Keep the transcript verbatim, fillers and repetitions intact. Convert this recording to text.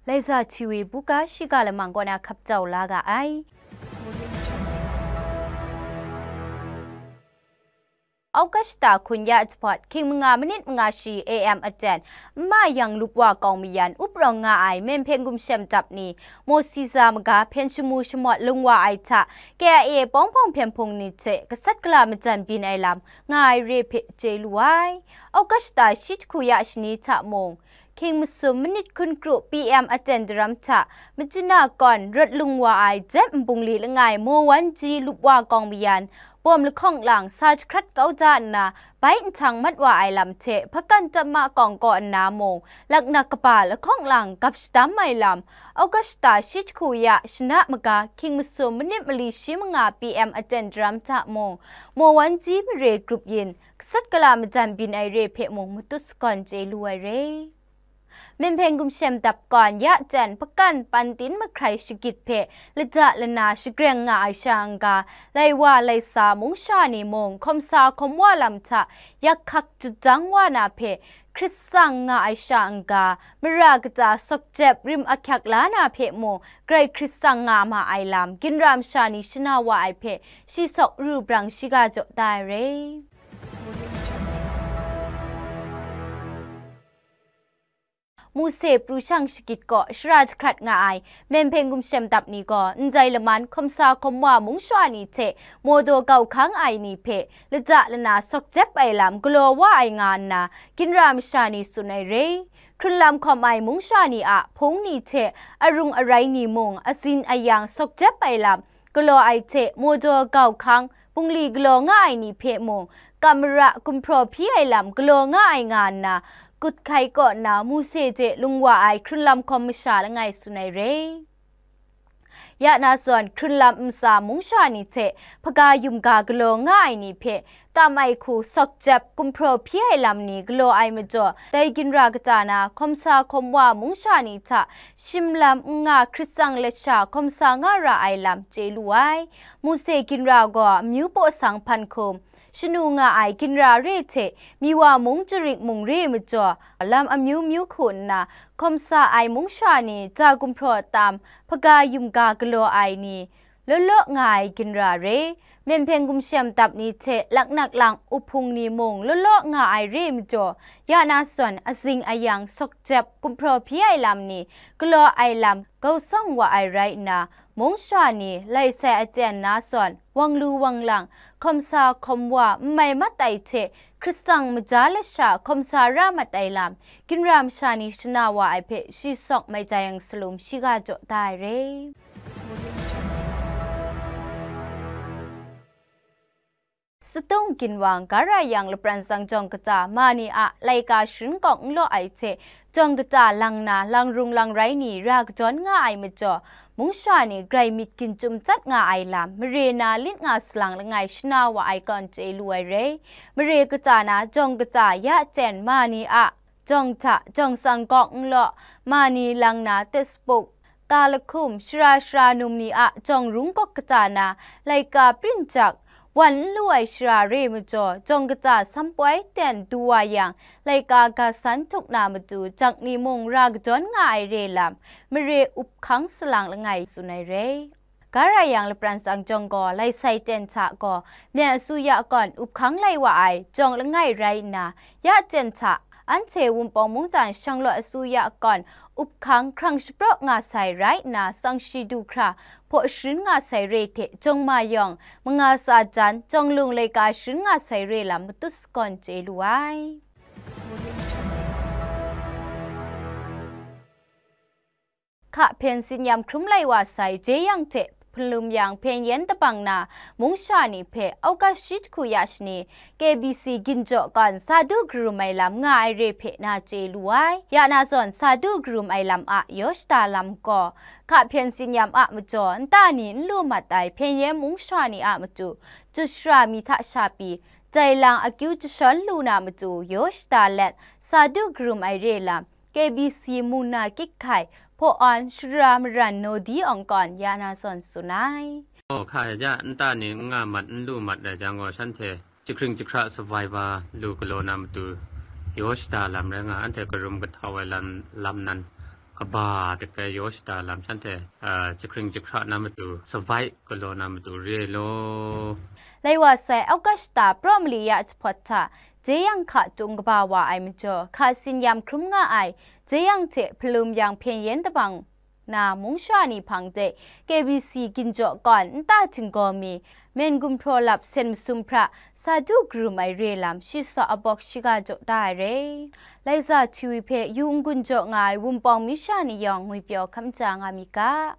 Laiza Htiwi buga shiga lamang kaw na hkap jau la ga ai. Augusta hkun ya jahpawt hkying manga manit manga shi A M aten, nma yang lup wa kawng mayan up rawng nga ai Myenhpeng gumshem dap ni, Mawsi za maga hpyen shamu shamawt lung wa ai hta, K I A pawng hpawng hpyen hpung ni hte gasat gala majan byin ai lam nga ai re hpe chye lu ai. Augusta shi jahku ya shani hta mung, hkying masum manit hkun kru P M aten daram hta, Machina kawn rawt lung wa ai Jep nbungli langai Maw Wan Ji lup wa kawng mayan, bawm lahkawng lang sa jahkrat kau da nna, bai nhtang mat wa ai lam hte, hpakan tam ma kawng kaw nna mung, laknak kaba lahkawng lang gap shadam ai lam, Augusta shi jahku ya shana maga hkying masum manit mali shi manga P M aten daram hta mung, Maw Wan Ji mare grup yin, gasat gala majan byin ai re hpe mung matut sagawn chye lu ai re. Myenhpeng gumshem dap kawn ya jan hpakan pantin mahkrai shagit hpe lada lana shagreng nga ai sha n-ga, lai wa lai sa mung sha ni mung hkawm sa hkawm wa lam hta yak hkak jut jang wa na hpe hkrit tsang nga ai sha n-ga, mara kata sawk jep rim ahkyak la na hpe mung grai hkrit tsang nga ma ai lam, ginra masha ni shana wa ai hpe shi sawk ru brang shiga jaw da ai re. Mose pru shang shagit kaw shara jahkrat nga ai Myenhpeng gumshem dap ni gaw, ndai laman hkawm sa hkawm wa mung sha ni hte mawdaw gau hkang ai ni hpe lada lana sawk jep ai lam galaw wa ai nga nna, ginra masha ni tsun ai re. Hkrunlam hkawm ai mung sha ni a hpung ni hte arung arai ni mung azin ayang sawk jep ai lam galaw ai hte mawdaw gau hkang bungli galaw nga ai ni hpe mung, kamara gumhpraw hpyi ai lam galaw nga ai nga nna, kut hkai kaw nna Mose hte lung wa ai hkrunlam hkawm masha langai tsun ai re. Ya na zawn, hkrunlam ntsa mung sha ni hte hpaga yum ga galaw nga ai ni hpe kam ai hku sawk jep gumhpraw hpyi ai lam ni galaw ai majaw, dai ginra kata na hkawm sa hkawm wa mung sha ni hta shim lam n nga hkrit tsang let sha hkawm sa nga ra ai lam chye lu ai. Mose ginra gaw amyu paw sang hpan hkum, shanu nga ai ginra re hte, mi wa mung jarik mung re majaw, lam amyu myu hku nna hkawm sa ai mung sha ni, ja gumhpraw tam, hpaga yum ga galaw ai ni, law law nga ai ginra re, Myenhpeng gumshem dap ni hte laknak lang up hpung ni mung law law nga ai re majaw, ya na zawn azing ayang sawk jep gumhpraw hpyi ai lam ni galaw ai lam gau sawng wa ai rai nna, mung sha ni lai sai aten na zawn wang lu wang lang, hkawm sa hkawm wa n mai mat ai hte hkrit tsang maja lasha hkawm sa ra mat ai lam, ginra masha ni shana wa ai hpe shi sawk mai jai yang salum shiga jaw da ai re. Sadung ginwang, gara yang lapran tsang jawng kata ma ni a laika sharin kawng n law ai hte, jawng kata lang na lang rung lang rai ni ra kadawn nga ai majaw, mung sha ni grai myit ginchum chyat nga ai lam, mare na lit nga salang langai shana wa ai kawn chye lu ai re. Mare kata na jawng kata ya ten ma ni a jawng hta jawng tsang kawng n law, ma ni lang na tesbuk, ta lahkum, shara shara num ni a jawng rung kawk kata na, laika prin jak, wan n lu ai shara re majaw, jawng kata sampoi ten du wa yang, laika ga san htuk na matu jak ni mung ra kadawn nga ai re lam, mare up hkang salang langai tsun ai re. Gara yang lapran tsang jawng gaw, lai sai ten hta gaw, myen asuya kawn up hkang lai wa ai jawng langai rai nna, ya ten hta, anhte Wunpawng mungdan shanglawt asuya kawn up hkang hkrang shapraw nga sai rai nna, tsang shi du hkra hpaw sharin nga sai re hte jawng ma yawng, manga sa jan, jawng lung laika sharin nga sai re lam matut sagawn chye lu ai. Hka hpyen tsin yam hkrum lai wa sai, jeyang hte hpunlum yang hpyen yen dabang na mung sha ni hpe August shi jahku ya shani, K B C ginjaw kawn sa du karum ai lam nga ai re hpe na chye lu ai. Ya na zawn sa du karum ai lam a yaw shada lam gaw, hka hpyen tsin yam a majaw nta ni n lu mat ai hpyen yen mung sha ni a matu, jut shara mi hta sha pyi, jai lang akyu jashawn lu na matu yaw shada let, sa du karum ai re lam, K B C mung na kyik hkai, hpaw awn shara maran Nodi Awng kawn ya na zawn tsun ai. Aw, hka ya, nta ni n nga mat, n lu mat ai jang gaw, shanhte jahkring jahkra savai wa lu galaw na matu, yaw shada lam rai nga, anhte karum kahtau ai lam, lam nan, kaba hte grai yaw shada lam shanhte, a, jahkring jahkra na matu, savai galaw na matu re ai law. Lai wa sai, August shata praw mali ya jahpawt hta, jeyang hka tung kaba wa ai majaw, hka tsin yam hkrum nga ai, jeyang hte hpalum yang hpyen yen dabang na mung sha ni hpang de K B C ginjaw kawn nta htinggaw mi, men gumhpraw lap sen masum hpra sa du karum ai re lam shi saw abawk shiga jaw da ai re. Laiza T V hpe yu n-gun jaw nga ai Wunpawng mi sha ni yawng ngwipyaw hkam ja nga mi ga.